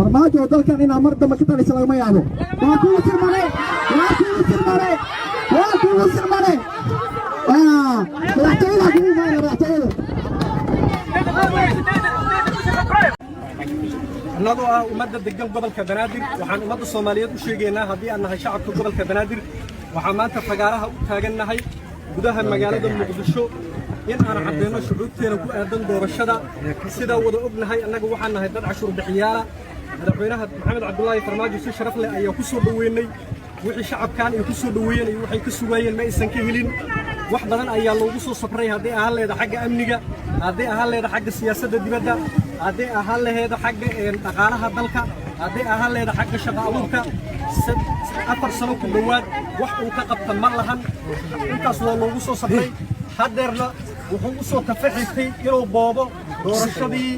Farmaajo dalkan inaa mar dambe ka talisa lagama yaabo. Waa kugu sirmane, waa kugu sirmane, waa kugu sirmane. Madaxtooyada kugu imaanaya, madaxtooyada. Annagoo ah ummadda degan gobolka Banaadir, waxaan ummadda Soomaaliyeed u sheegaynaa, haddii aan nahay shacabka gobolka Banaadir, waxaan maanta fagaaraha u taagannahay gudaha magaalada Muqdisho in aan caddeyno shucuurteena ku aadan doorashada. Sidaa wada ognahay, annaga waxaan nahay dad cashuur bixiyaala. Madaxweynaha Maxamed Cabdulaahi Farmaajo si sharaf leh ayaa ku soo dhoweynay. Wixii shacabkan ay ku soo dhoweeyeen iyo waxay ka sugaayeen ma aysan ka helin. Wax badan ayaa loogu soo safray, hadday ahaan leeda xagga amniga, hadday ahaan leeda xagga siyaasadda dibadda, hadday ahaan laheeda xagga dhaqaalaha dalka, hadday ahaan leeda xagga shaqo abuurka. 4 sano ku dhowaad wax uu ka qabta ma lahan. Intaas waa loogu soo safray. Haddeerna wuxuu u soo tafaxitay inuu boobo doorashadii,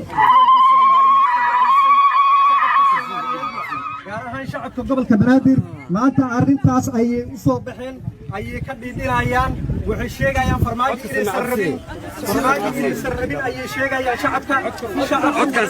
gaar ahaan shacabka gobolka Banaadir. Maanta arrintaas ayay u soo baxeen, ayay ka dhiidhinayaan. Waxay sheegayaan Farmaajo inaysan rabin, Farmaajo inaysan rabin ayay sheegayaan shacabka. Shacabka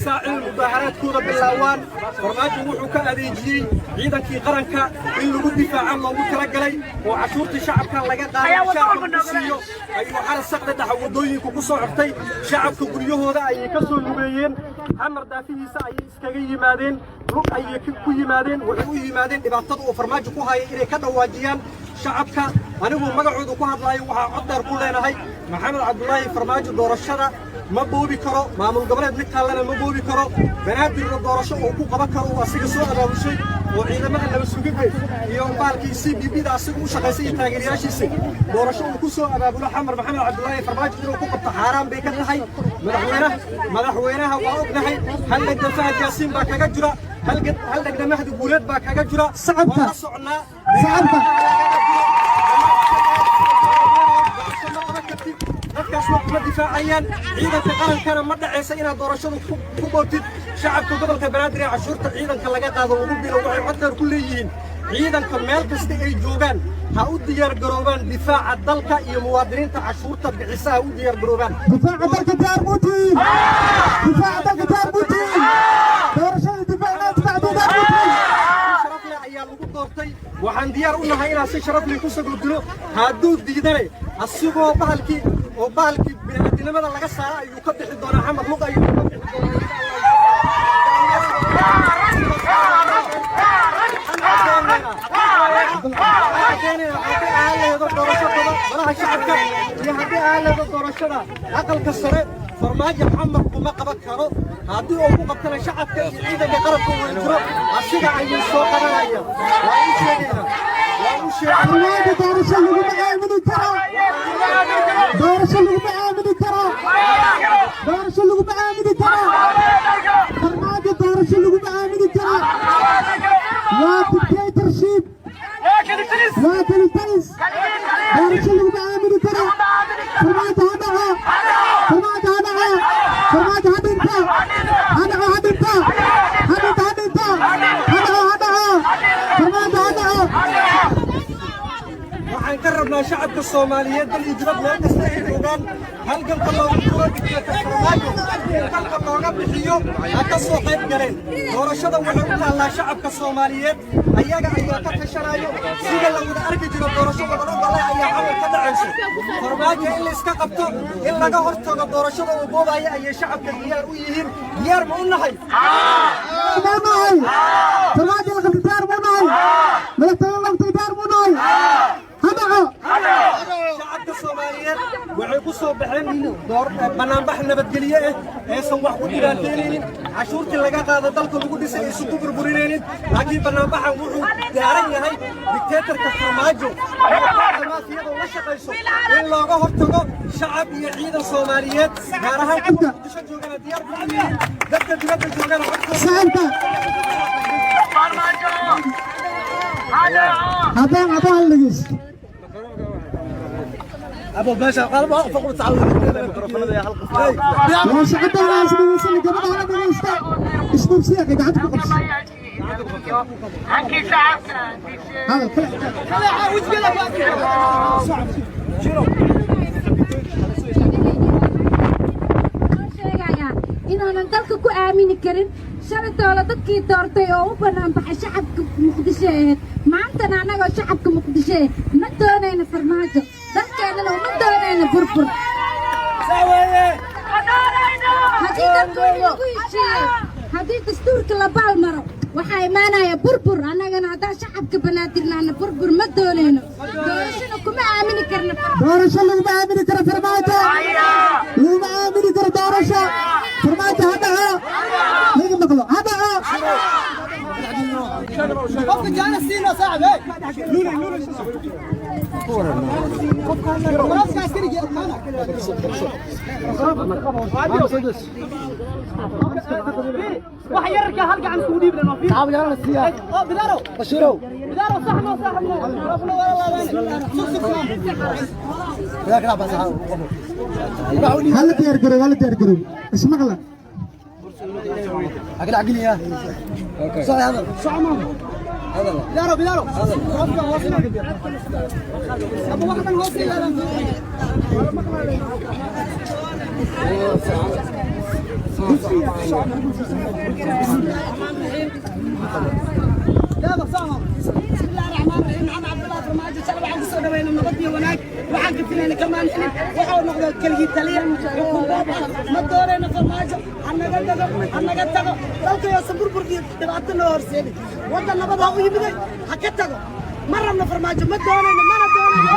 saac in mudaaharaadkooda bilaawaan. Farmaajo wuxuu ka adeejiyey ciidankii qaranka in lagu difaaca loogu talagalay oo cashuurtii shacabka laga qaaday shacabka lagu siiyo ayuu xala saqda dhexa waddooyinka ku soo xirtay. Shacabka guryahooda ayay ka soo lugeeyeen, Xamar daafihiisa ayay iskaga yimaadeen, lug ayay ku yimaadeen. Waxay u yimaadeen dhibaatada uu Farmaajo ku haya inay ka dhawaajiyaan. Shacabka, aniguu magacooda ku hadlaayo, waxaa cod dheer ku leenahay: Maxamed Cabdulaahi Farmaajo doorashada ma boobi karo, maamul goboleed mid kallena ma boobi karo. Banaadirna doorasho uu ku qaban karo uu asiga soo abaabushay oo ciidamada nabad sugidda iyo baalkii CBB da asiga u shaqaysay iyo taageerayaashiisa doorasho uu ku soo abaabulo Xamar, Maxamed Cabdulaahi Farmaajo inuu ku qabto xaaraan bay ka tahay. Madaxweynaha waa ognahay, hal dhegna Fahad Yaasiin baa kaga jira, hal dhegna Mahdi Guuleed baa kaga jira. Shacabka. Waa la socnaa. Shacabka. Dadkaasna kuma difaacayaan, ciidanka qarankana ma dhacaysa inaad doorashada ku bootid. Shacabka gobolka Banaadir ee cashuurta ciidanka laga qaado lagu bilo waxay cod dheer ku leeyihiin: ciidanka meel kasta ay joogaan ha u diyaargaroobaan difaaca dalka iyo muwaadiniinta cashuurta bixisa ha u diyaargaroobaan. Difaaca dalka diyaar muutiin? Difaaca dalka diyaar muutiin? Doorashada difaacna difaaca diyaar muutiin? Sharaf leh ayaa lagu doortay. Waxaan diyaar u nahay inaan si sharaf leh ku sagoodino. Hadduu diidane, asigoo bahalkii oo bahalkii bini'aadinimada laga saara ayuu ka bixi doonaa Xamar, lug ayuu ka bixi doonaa, insha Allah. Haddii aan leedo doorashada golaha shacabka iyo haddii aan leedo doorashada aqalka sare, Farmaajo Xamar kuma qaban karo. Haddii uu ku qabtana, shacabka iyo ciidanka qarabka wada jiro asiga ayuu soo qabanaya. Waa u sheegaynaa, waa u sheegaynaa. Farmaajo doorasho laguma aamini karo, doorasho laguma aamini karo, doorasho laguma aamini karo. Farmaajo doorasho laguma aamini karo. Waa dictatorship, waa kelitalis. Doorasho laguma aamini karo. Farmaajo ha dhaco, Farmaajo ha dhaco, Farmaajo ha dhinto, ha dhaco, ha dhinto, ha dhinto, ha dhinto, ha dhaco, ha dhaco, Farmaajo ha dhaco. Waxaan ka rabnaa shacabka Soomaaliyeed dal iyo dibad meel kasta ay joogaan, halganka loogu jiro dictator Farmaajo in dalka looga bixiyo ha ka soo qayb galeen. Doorashada waxay u taallaa shacabka Soomaaliyeed, ayaga ayaa ka tashanayo. Sida la wada arki jiro, doorasho wada ogole ayaa Xamar ka dhacayso. Farmaajo in la iska qabto, in laga hortago doorashada uu boobaya ayay shacabka diyaar u yihiin. Diyaar ma u nahay? Ma nahay? Farmaajo la qabta diyaar mu nahay? Madaxtooye la qabta diyaar mu nahay? Ha dhaco. Shacabka Soomaaliyeed waxay ku soo baxeen banaanbax nabadgelye ah aysan wax ku dhibaataynaynin, cashuurtii laga qaado dalka lagu dhisay aysan ku burburinaynin. Laakiin banaanbaxan wuxuu daaran yahay dictatorka Farmaajo iyo kooxda maafiyada la shaqayso in looga hortago. Shacab iyo ciidan Soomaaliyeed, gaar ahaan kuwa Muqdisho joogana, diyaar ku yihiin, dadka dibadda joogana codkooda. Shacabka haddaan dhegeysto. Waa shacabka is dhegeysan, gabadha hala dhegeysta. Isbuubsiya gacanta ku qabso. Hadal kale. Sheegayaa in Inuunan dalka ku aamini karin. Shalaytoole dadkii doortay oo u bannaan baxay shacabka Muqdisho ahayd. Maantana annagoo shacabka Muqdisho eh ma doonayno Farmaajo, dalkeennana uma doonayno burbur. Haddii dalka wixii lagu heshiiyey, haddii dastuurka la baal maro, waxaa imaanaya burbur. Annagana haddaan shacabka Banaadirnaana burbur ma doonayno, doorashona kuma aamini karno. Doorasho laguma aamini karo Farmaajo, laguma aamini karo doorasho. Farmaajo ha dhaco, laga maqlo, ha dhaco. Qofka jaana siino saaxib. Qofka askariga maana. Wax yararka hal gacan iskugu dhiib leno. Saxaab yaran siya. Oo Bidaaro. Bashirow. Bidaaro, sax noo sax noo. Qofna wala laabaan. Sug sug sug. Yaa kala baa saxaab. Hala diyaar garow, hala diyaar garow, ismaqla. Akil aqliya. Soo hadal. Soco maama. Hadal. Bidaaro, Bidaaro. Qofka hoos inoo. Aba wax dhan hoos ilaalan. Daaba soco maama. بسم الله الرحمن الرحيم. محمد عبد الله فرماجو shalay waxaan kusoo dhaweynay nabad iyo wanaag, waxaan ka filayna kamaan helin. Waxuu noqday keligii taliya xukun boob ah. Ma doonayno Farmaajo, ha naga tago, ha naga tago. Dalka yoosan burburka iyo dhibaato noo horseedin. Waddan nabad ha u yimiday, ha ka tago. Ma rabno Farmaajo, ma doonayno, mana doonayno.